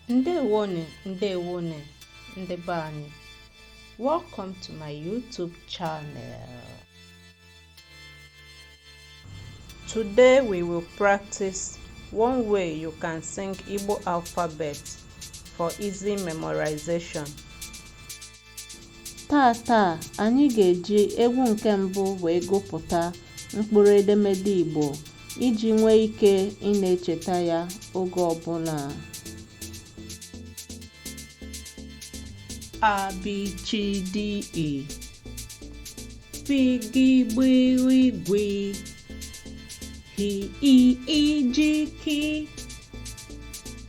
Ndewonu, ndewonu, ndị be anyị. Welcome to my YouTube channel. Today we will practice one way you can sing Igbo alphabet for easy memorization. Tata anyị ga-eji egwu nke mbụ wee gụpụta mkpụrụ edemede Igbo iji nwee ike ị na-echeta ya oge ọbụla. A B C D E F G B W G H I I J K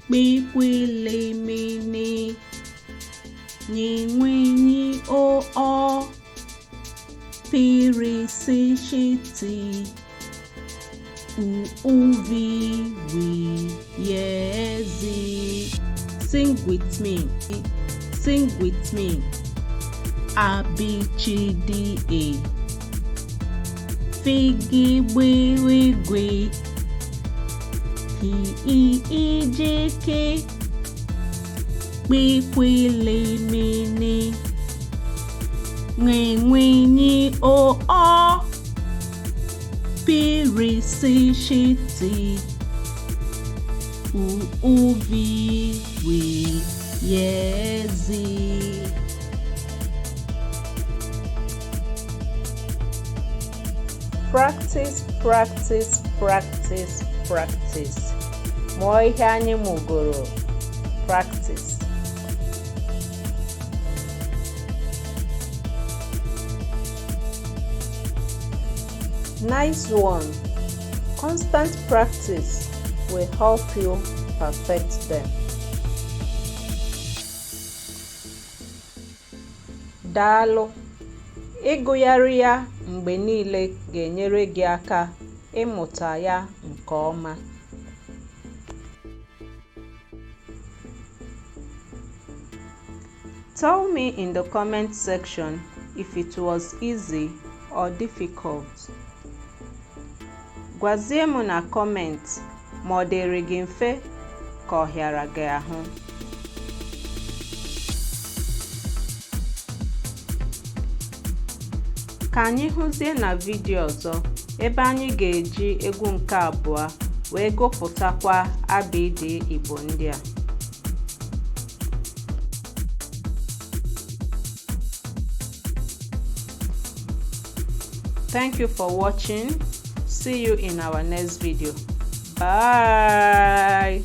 P Q L M N N W N O O P R S Sh T U U V W Y Z. Sing with me. Sing with me. A B C D E F G B W G H I I J K P Q L M N N W N O O P R S Sh T U U V W Y Z. Practice, practice, practice, practice. Mụọ ihe anyị mụgoro. Practice. Nice one. Constant practice will help you perfect them. Daalụ. Ịgụgharị ya mgbe niile ga-enyere gị aka ịmụta ya nke ọma. Tell me in the comment section if it was easy or difficult. Gwazie m na comment ma ọ dịrị gị mfe ka ọ hịara gị ahụ. Ka anyị hụzie na vidiyo ọzọ ebe anyị ga-eji egwu nke abụọ wee gụpụtakwa abịdịị Igbo ndị a. Thank you for watching. See you in our next video. Bye.